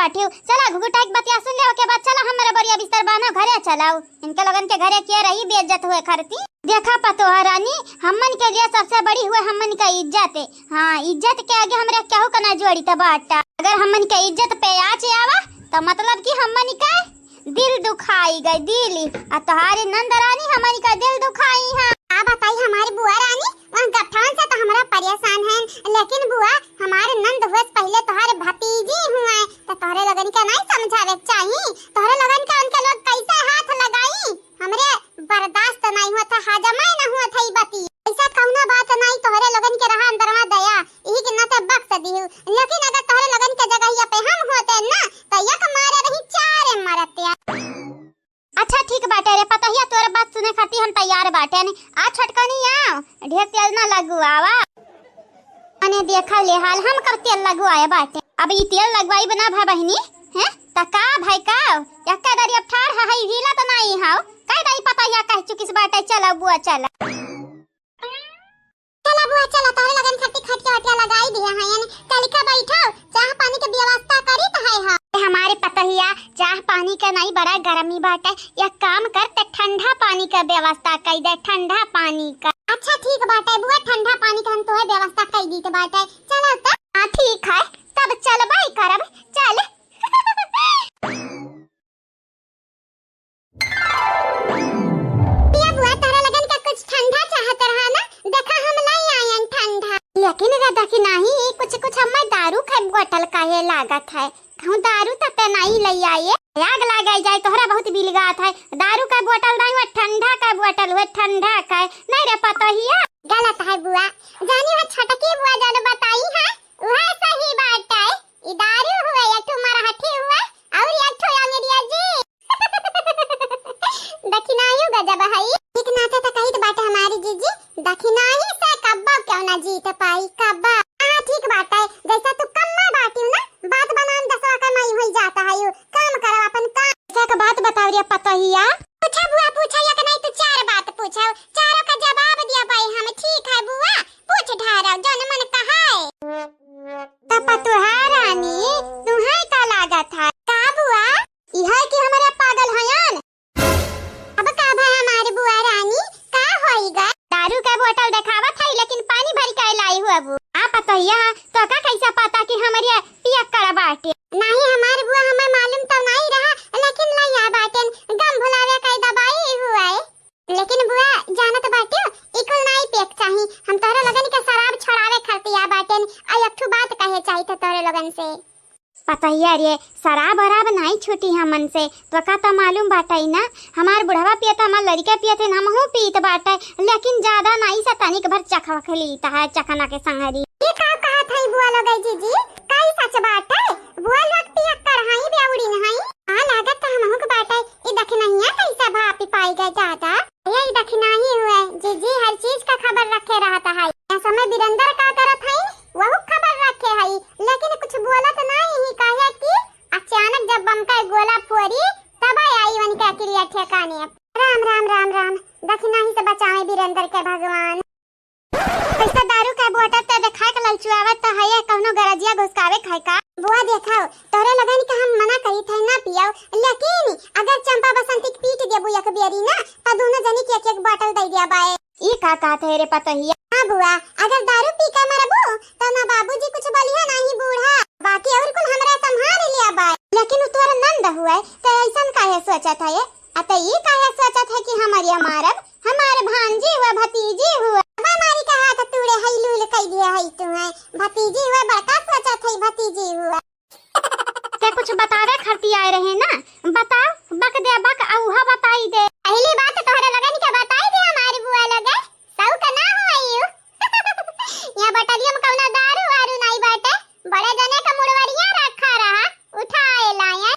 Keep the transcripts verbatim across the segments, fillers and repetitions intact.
पाठियो, चला घुघुटाई के बतिया सुन ले, ओके बाद चला हमरे बोरिया बिस्तर बान्हो, घरे चलाओ। इनके लोगन के घरे के रही बेइज्जत हुए खरती। देखा पतोह रानी, हमन के लिए सबसे बड़ी हुए हमन का इज्जत है। हाँ, इज्जत के आगे हमरे केहू का ना जोड़ी त बाटा। अगर हमन के इज्जत पे आँच आवा, त मतलब कि हमन का दिल दुखाई गए, दिल। आ तोहारी नंद रानी हमन का दिल दुखाई है। का बताई हमारी बुआ रानी, वह गट्ठवन से तो हमरा परेशान है, लेकिन बुआ, हमारे नंद हुए से पहले तोहारे भतीजी हुए, तो तोहरे लोगन के नहीं समझावे के चाही? तोहरे लोगन के उनके लोग कैसे हाथ लगाई? हमरे बर्दाश्त नहीं होत है, हजमे न होत है ई बती। ऐसा कौनो बात नहीं, तोहरे लोगन के रहा अंदरवा दया, यही के नाते बख्श दिहु। लेकिन अगर तोहरे लोगन के जगहिया पे हम होते ना, तो एक मारे रही चारे मरते। अच्छा ठीक बाटे रे पतोहिया, तोर बात सुने खातिर हम तैयार बाटे ने। आ छोटकनी आओ, ढेर तेल ना लगुआवा। अने देखा ले हाल, हम कब तेल लगवाए बाटे। अब ई तेल लगवाई बना भा बहिनी, हैं? त का भाई का? यक्का दारी अब ठाड़ है, हिला त नाई हाव। कह दाई पतोहिया कह चुकिस बाटे, चला बुआ चला। चला बुआ चला, तोहरे लोगन खातिर खटिया वटिया लगाई दिए हैं, यानी चल के बैठो, चाह पानी के व्यवस्था करी त है हम। ए हमारे पतोहिया, चाह पानी के नहीं, बड़ा गर्मी बाटे, एक काम कर ते ठंडा पानी के व्यवस्था कई दे, ठंडा पानी का। अच्छा ठीक बाटे बुआ, ठंडा पानी के हम तोहे व्यवस्था कई दीत बाटे, चलो त। हाँ ठीक है, तब चलबे करब, चल। पिया बुआ, तोहरा लगन का कुछ ठंडा चाहत रहा ना, देखा हम लाई आयन ठंडा। लेकिन रे दखिनाही, कुछ कुछ हम्मे दारू के बोतल काहे लागत है? कहूँ दारू त ते नहीं लई आए। आग लागे जाए, तोहरा बहुत बिलगात है। दारू के बोतल नहीं, वो ठंडा के बोतल हुए, ठंडा के। नहीं रे पतोहिया। गलत है बुआ, जानी हो छोटकी बुआ जन बताई है, वह सही बात है। ई दारू हुए, एक ठो मरहठी हुए, और एक ठो अंग्रेजी। दखिनाही गजब हई। ठीक नाते त कहित बाटे हमारी जीजी, दखिनाही से कब्बो क्यों ना जीत पाई, कब्बो। हाँ, ठीक बाटे, जैसा तू कम्मा बाटियो ना, बात बनान दसवा का मई होई जाता है यू। काम करो अपन काम। एक बात बताओ रे पतोहिया। पूछा बुआ, पूछा, एक नहीं तो चार बात पूछो, चारों का जवाब दिया भाई हम। ठीक है बुआ, पूछ ढारो, जौन मन कहाए। त पतोहा रानी, तुहे का लागत है? का बुआ? इहे कि हमरे पागल हयन। अब का भा हमार बुआ रानी, का होइगा? दारू के बोतल देखावत है, लेकिन पानी भर के लाई हुआ बु। आ पतोहिया, तो का कैसा पता कि हमरे पियक्कड़ बाटे? नहीं हमार बुआ, हमें मालूम तो नहीं रहा, लेकिन लइया बाटेन, गम भुलावे के दवाई हुआ है। लेकिन बुआ, जानत बाटे, ई कुल नाई पियक चाही। हम तोहरे लोगन के शराब छोड़ावे खातिर आ बाटेन, आ एक ठो बात कहे चाही त तोहरे लोगन से। पतोहिया रे, शराब वराब नाई छूटी हमन से, तोका त मालूम बाटे ना, हमार बुढ़वा पियत, हमार लड़िका पियत है, हमहू पीत बाटे, लेकिन ज्यादा नाई से तनिक भर चखवख लीत है, चखना के संगरी। ये का कहत है बुआ लोग जीजी, काई सच बाटे? बुआ लोग पियक्कड़ हई, बेउड़िन हई। हाँ, लागत त हमहू के बाटे, ई दखिनहिया कैसा भापी पाई गए दादा। ये ई दखिनाही हुए, जीजी हर चीज का खबर रखे रहत है। यह समय बिरंदर का करत है, वहू खबर रखे है, लेकिन कुछ बोलत नहीं ही, काहे कि अचानक जब बम का गोला फोरी, तब आई उनके अकिलिया ठिकाने। राम, राम, राम, राम, दखिनाही से बचावे बिरंदर के भगवान। कैसा दारू का बोतल त देखाए के ललचुआवत त है, कौनो गरजिया घुसकावे खाए का? बुआ देखाओ, तोहरे लगन के हम मना करी थे ना पियाओ, लेकिन अगर चंपा बसंती के पीट देबू एक बेरी ना, त दोनों जनी के एक एक बोतल दे दिया बाए। ई का कहत है रे पतोहिया? हाँ बुआ, अगर दारू पी के मरबू, त ना बाबूजी कुछ बोलिया, ना ही बूढ़ा, बाकी और कुल हमरा संभाल लिया बाए। लेकिन उ तोर नंद हुए, त ऐसन काहे सोचत है? अतई काहे सोचत है कि हमरिया मारब? हमार भांजी हुआ, भतीजी हुआ। बाबा मारी का हाथ तूड़े हई, लूल कई दिया हई तुम्हें। भतीजी हुआ, बड़का सोचत है भतीजी हुआ। ते कुछ बतावे खरती आए रहे ना? बताओ, बक दे बक, आ उहा बताई दे। पहली बात तोहरे लगन के बताई दे हमारी बुआ लगे, सऊ का ना हुआ यू। यहाँ बटलिया में कौनो दारू वारू नहीं बाटे, बड़े जने का मुड़वरिया रखा रहा, उठाए लाए।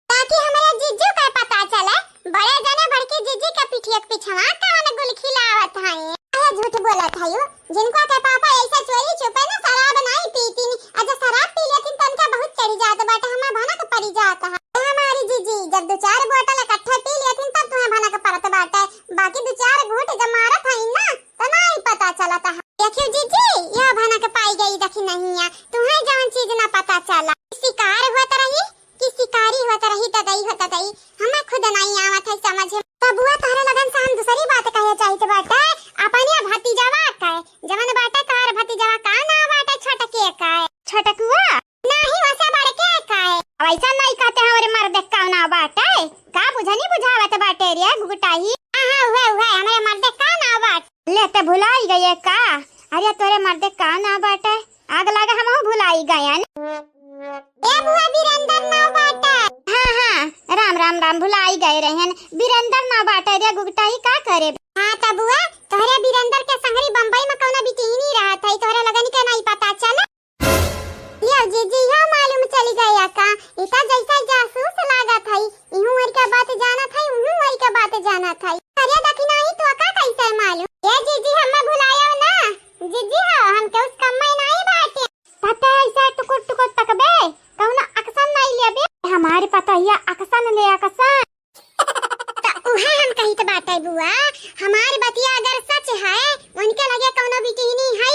ताकि हमरे जीजू के पता चले, बड़े जने बड़की जीजी के पिठिया के पिछवा कवन गुल खिलावत हई। अरे झूठ बोलत हई, जिनको के पापा ऐसा चोरी छुपे ना शराब नहीं पीतीन, आ जब शराब पी लेतीन त उनका बहुत चढ़ी जात बाटे, हमें भनक पड़ी जात है। ए हमारी जीजी, जब दो चार बोतल इकट्ठे पी लेतीन तब तुम्हें भनक पड़त बाटे, बाकी दो चार घूंट जब मारत हई ना त नहीं पता चलत है। देखियो जीजी, यह भनक पाई गई दखिनहिया, तुम्हें जवन चीज ना पता चला। शिकार हुआ बताई, हमें खुद नहीं आवत है समझ। त बुआ, तोहरे लगन से हम दूसरी बात कहे चाहित बाटे, अपने भतीजवा के, जवन बाटे तोहर भतीजवा, का नाव बाटे छोटके के? छोटकुआ? नाही, वैसे बड़के के। अब ऐसा नहीं कहते हमरे मर्दे का नाव बाटे, का बुझनी बुझावत बाटे रे गुगटाही? हाँ, हाँ, उहे, उहे, हमरे मर्दे का नाव बाटे? ले, ते भुलाई गए का? अरे, तोरे मर्दे का नाव बाटे? आग लागे, हमहू भुलाई गयन। ए बुआ, वीरेंद्र नाव बाटे। हाँ, हाँ, राम, राम, राम, भुलाई गए रहन। वीरेंद्र नाव बाटे रे गुगटाही, का करे? हाँ, त बुआ, तोहरे वीरेंद्र के संगरी बम्बई में कौनो बिटिहनी रहत है, तोहरे लगन के नहीं पता चला? यो जीजी, यो मालूम चली गया का? इता जैसा जासूस लागत है, इहूँ ओर के बात जानत है, उहूँ ओर के बात जानत है। अरे दखिनाही, तो का कैसे मालूम? ए जीजी, हमें भुलायो ना। जीजी हो, हम केहू से कम में नहीं बाटे। पता है, ऐसा टुकुर टुकुर तकबे, कौनो action नहीं लेबे। हमारे पतोहिया action ले, action। त उहे हम कहित बाटे बुआ, हमार बतिया अगर सच है, उनके लगे कौनो बिटिहनी है,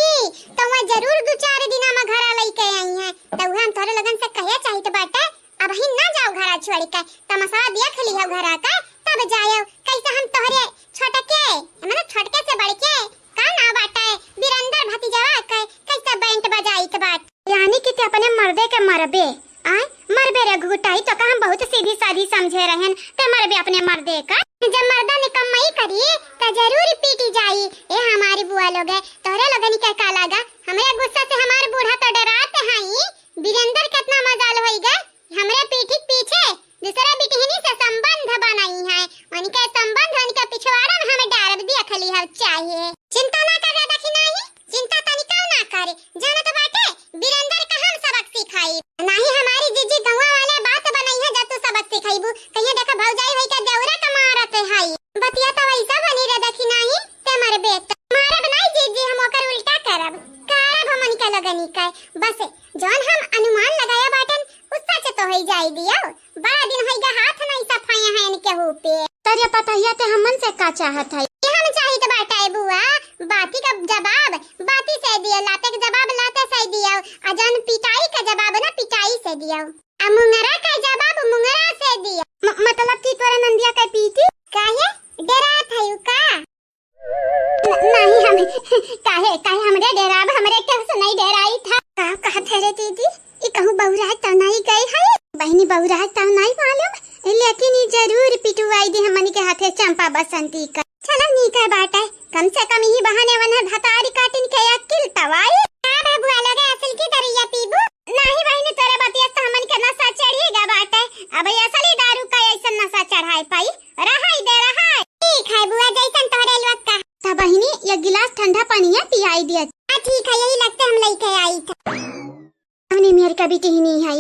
त वह जरूर दू चार दिना में घरा लइके आई है। त उहे हम तोहरे लगन से कहे चाहित बाटे, अबहिन ना जाओ घरा छोड़ के, तमाशा देख लिहो घरा का, तब जायो। कैसे हम तोहरे छोटके, मतलब छोटके से बड़के, का नाव बाटे, वीरेंद्र भतीजवा के, कैसे band बजाइत बाट। यानी कि ते अपने मर्दे के मरबे, आय, मरबे रे गुगटाही, तो का हम बहुत सीधी सादी समझे रहन, ते मरबे अपने मर्दे का। जब मर्दा निकम्मई करी, त जरूर पीटी जाई। ए हमारी बुआ लोग है, तोहरे लोगन के का लागा? हमरे गुस्सा से हमार बूढ़ा तो डरात हई। वीरेंद्र कितना मजाल होई गे, हमरे पीठी पीछे दूसरा बिटिहनी से संबंध बनाई है। उनके संबंध उनके पिछवाड़ा में हमें डारब दिया खली हव चाहिए। चिंता ना कर रे दखिनाही, चिंता तनिका ना करे। जानत बाटे, वीरेंद्र का हम सबक सिखाई। नाही हमारी जीजी गौवा वाले बात बनाई है, जब तू सबक सिखाईबू। कहिए देखा भौजाई होई के देवरा का मारत है। बतिया तो वैसा बनी रे दखिनाही, ते मरबे त। मारब नाही जीजी, हम ओकर उल्टा करब। करब हमन के लगनी के। बस जौन हम अनुमान लगाया बाटन, उ सच तो होई जाई दियो। बड़ा दिन होई गा हाथ नहीं सफाया है इनके हो पे। तोरे पतोहिया ते हमन से का चाहत है? ये हम चाहित बाटे बुआ, बाती का जवाब बाती से दियो, लाते के जवाब लाते से दियो, आ जौन पिटाई का जवाब ना पिटाई से दियो, आ मुंगरा का जवाब मुंगरा से दियो। म-, मतलब कि तोरे नंदिया के पीटी? काहे? डरात है का? न-, नाही हम, काहे, काहे हमरे डेराब, हमरे केहू से नहीं डेराई था। का कहत है रे दीदी? ई कहूँ बौराए तो नहीं गई है? बहिनी बौराए तो नहीं मालूम, लेकिन ई जरूर पिटुआई दी हमनी के हाथे चंपा बसंती का। चलो नीक है बाटे, कम से कम यही बहाने वन्हे भतारी काटिन के अकिल तवाई। का बे बुआ लोगे असल की दरुइया पीबू? नाही बहिनी, तोरे बतिया से हमन के नशा चढ़ी गा बाटे। अब ये असली दारू का ऐसन नशा चढ़ाए पाई? रहाई दे, रहाई। ठीक है बुआ, जैसन तोहरे लोग का। त बहिनी, ये गिलास ठंडा पानिया पियाई दिया। हाँ ठीक है, यही लगते हम लेके आई था। हमने मेर का बिटिहनी है,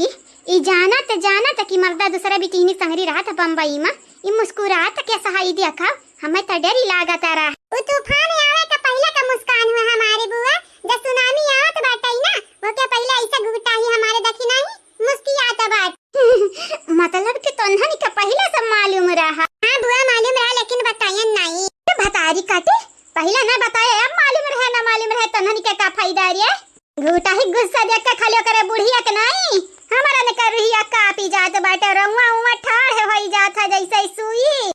ई जानत, जानत कि मर्दा दूसरा बिटिहनी संगरी रहत बम्बई में, ई मुस्कुरात के सहाई देखा, हमें त डरी लागत रहा। उ तूफान आवे के पहले का मुस्कान हुआ हमारे बुआ, जब सुनामी आवत बाटे ना, वो के पहले ऐसा घुघटाही हमारे दखिनाही मुस्कियात बाटे। मतलब कि तोन्हन के पहले से मालूम रहा? हाँ बुआ, मालूम रहा, लेकिन बतायन नहीं। ये भतारी काटे, पहले ना बताए, अब मालूम रहे, ना मालूम रहे, तोन्हन के का फायदा रे? घुघटाही गुस्सा देख के खाली ओकरे बुढ़िया के नहीं, हमारा ने कर रही कापी जात बाटे, रउआ उआ ठाढ़ होई जात है जैसे सुई।